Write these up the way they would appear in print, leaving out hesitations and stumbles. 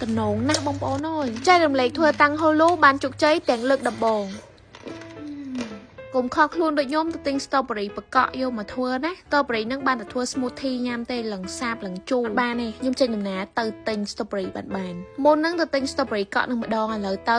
តំណងណាស់បងប្អូនអើយចែករំលែកធ្វើតាំងហូលូបានជោគជ័យទាំងលើកដំបូងកុំខកខ្លួនដូចខ្ញុំទៅទិញ strawberry បកកយកមកធ្វើណា strawberry នឹងបានតែធ្វើ smoothie ញ៉ាំទេឡើងសាបឡើងជូរបានទេខ្ញុំចេញដំណើរទៅទិញ strawberry បានមុនហ្នឹងទៅទិញ strawberry កក់នឹងម្ដងឥឡូវទៅ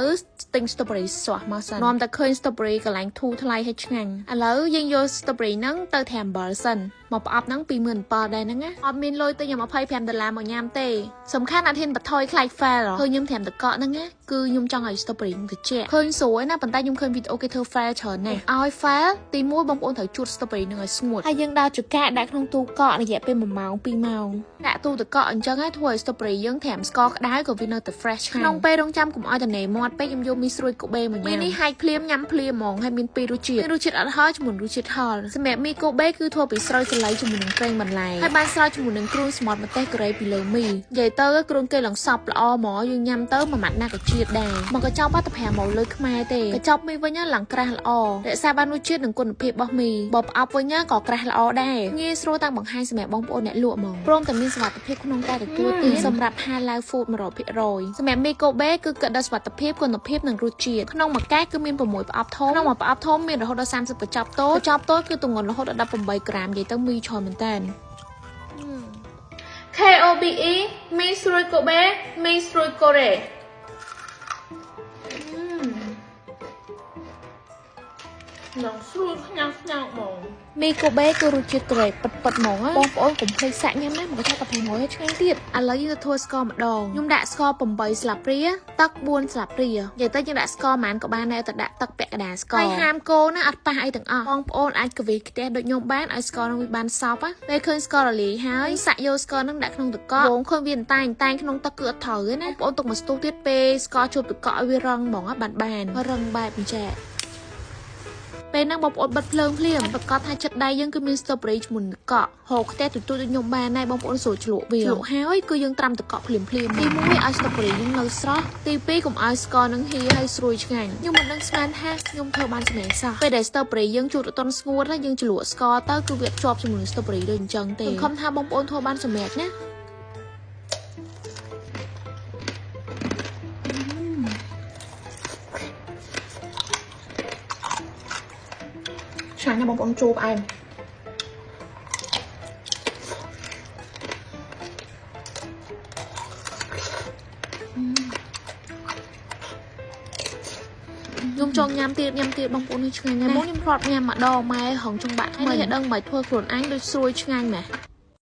ទិញ strawberry ស្រស់មកសិននាំតែឃើញ strawberry កន្លែងធូរថ្លៃហើយឆ្ងាញ់ឥឡូវយើងយក strawberry ហ្នឹងទៅត្រាំអំបិលសិនមកប្រអប់ហ្នឹង27,000ដែរហ្នឹងណាអត់មានលុយទិញ25ដុល្លារមកញ៉ាំទេសំខាន់អត់ហ៊ានបន្ថយខ្លាច fail ឃើញខ្ញុំត្រាំទឹកកកហ្នឹងណាគឺខ្ញុំចង់ឲ្យ strawberry នឹងត្រជាក់ឃើញស្រួលណាប៉ុន្តែខ្ញុំឃើញវីដេអូគេធ្វើ fail ច្រើនណាស់ឲ្យ fail ទី1បងប្អូនត្រូវជូត strawberry នឹងឲ្យស្ងួតហើយយើងដោតចកាដាក់ក្នុងទូកករយៈពេល1ម៉ោង2ម៉ោងដាក់ទូទឹកកកអញ្ចឹងហើយធ្វើឲ្យ strawberry យើងត្រាំស្ករក្តៅក៏វានៅតែ fresh ក្នុងពេលរងចាំកុំឲ្យតនេមាត់ពេកខ្ញុំយកមីស្រួយកូបេមកញ៉ាំមីនេះហាច់ភ្លាមញ៉ាំភ្លាមហ្មងហើយមានពីររសជាតិមានរសជាតិអត់ហល់ជាមួយរសជាតិហល់សម្រាប់មីកូបេគឺធ្វើពីស្រូវសាលីជាមួយនឹងប្រេងបន្លែហើយបានស្រោចជាមួយនឹងគ្រឿងស្មត់ម្ទេសកូរ៉េពីលើមីនិយាយទៅគ្រឿងគេឡើងសប់ល្អហ្មងយើងញ៉ាំទៅមួយម៉ាត់ណាក៏ជាតិដែរមកកញ្ចប់បាត់តែ5ម៉ោងលើខ្មែរទេកញ្ចប់មីវិញឡើងក្រាស់ល្អរក្សាបានរសជាតិនិងគុណភាពរបស់មីបើផ្អប់វិញក៏ក្រាស់ល្អដែរងាយស្រួលតាំងបង្ហាញសម្រាប់បងប្អូនអ្នកលក់ហ្មងព្រមទាំងមានសុវត្ថិភាពក្នុងការទទួលទានសម្រាប់ Halal Food 100%សម្រាប់មីកូបេគឺគិតដល់សុវត្ថិភាពគុណភាពនិងរសជាតិក្នុងមួយកែគឺមាន6ប្រអប់ធំក្នុងមួយប្រអប់ធំមានរហូតដល់30កញ្ចប់តូចកញ្ចប់តូចគឺទម្ងន់រហូតដល់18ក្រាមនិយាយទៅមីច្រើនមែនតើ KOBE មីស្រួយកូបេមីស្រួយកូរ៉េនឹងស្រួលខ្ញាស់ខ្ញាស់ហ្មងមីកូបេគឺរសជាតិកូរ៉េពិតពិតហ្មងបងប្អូនកុំភ្លេចសាក់ញ៉ាំណាមកថាតែ500ឆ្ងាញ់ទៀតឥឡូវយើងទៅធ្វើស្ករម្ដងខ្ញុំដាក់ស្ករ8ស្លាបព្រាទឹក4ស្លាបព្រានិយាយទៅយើងដាក់ស្ករប៉ុន្មានក៏បានដែរតែដាក់ទឹកពាក់កណ្ដាលស្ករហើយហាមកូណាអត់ប៉ះអីទាំងអស់បងប្អូនអាចកវីខ្ទះដូចខ្ញុំបានឲ្យស្ករនឹងវាបានសប់ពេលឃើញស្កររលាយហើយសាក់យកស្ករនឹងដាក់ក្នុងទឹកកកបងឃើញវាតែងតែងក្នុងទឹកគឺអត់ត្រូវទេណាបងប្អូនទុកមួយស្ទុះទៀតពេលស្ករជួបទឹកកកឲ្យវារឹងហ្មងបានរឹងបែបអញ្ចឹងពេលហ្នឹងបងប្អូនបិទភ្លើងភ្លាមប្រកាសថាចិត្តដៃយើងគឺមាន strawberry ជាមួយទឹកកកហូបខ្ទះទូទូដូចខ្ញុំបានដែរបងប្អូនស្រួលជ្លក់វាជ្លក់ហើយគឺយើងត្រាំទឹកកកភ្លាមភ្លាមទី1ឲ្យ strawberry យើងនៅស្រស់ទី2កុំឲ្យស្ករនឹងហៀហើយស្រួយឆ្ងាញ់ខ្ញុំមិនដឹងស្មានថាខ្ញុំធ្វើបានសម្រាប់សោះពេលដែល strawberry យើងជូតអត់ទាន់ស្ងួតណាយើងជ្លក់ស្ករទៅគឺវាជាប់ជាមួយនឹង strawberry ដូចអញ្ចឹងទេសង្ឃឹមថាបងប្អូនធ្វើបានសម្រាប់ណាឆ្ងាញ់ណាស់បងប្អូនជូរផ្អែមខ្ញុំចង់ញ៉ាំទៀតញ៉ាំទៀតបងប្អូននេះឆ្ងាញ់ណាស់មុនខ្ញុំធ្លាប់ញ៉ាំម្ដងម៉ែហងចង់បាក់ថ្មីដឹងមិនធ្វើខ្លួនឯងដូចស្រួយឆ្ងាញ់ម៉េះ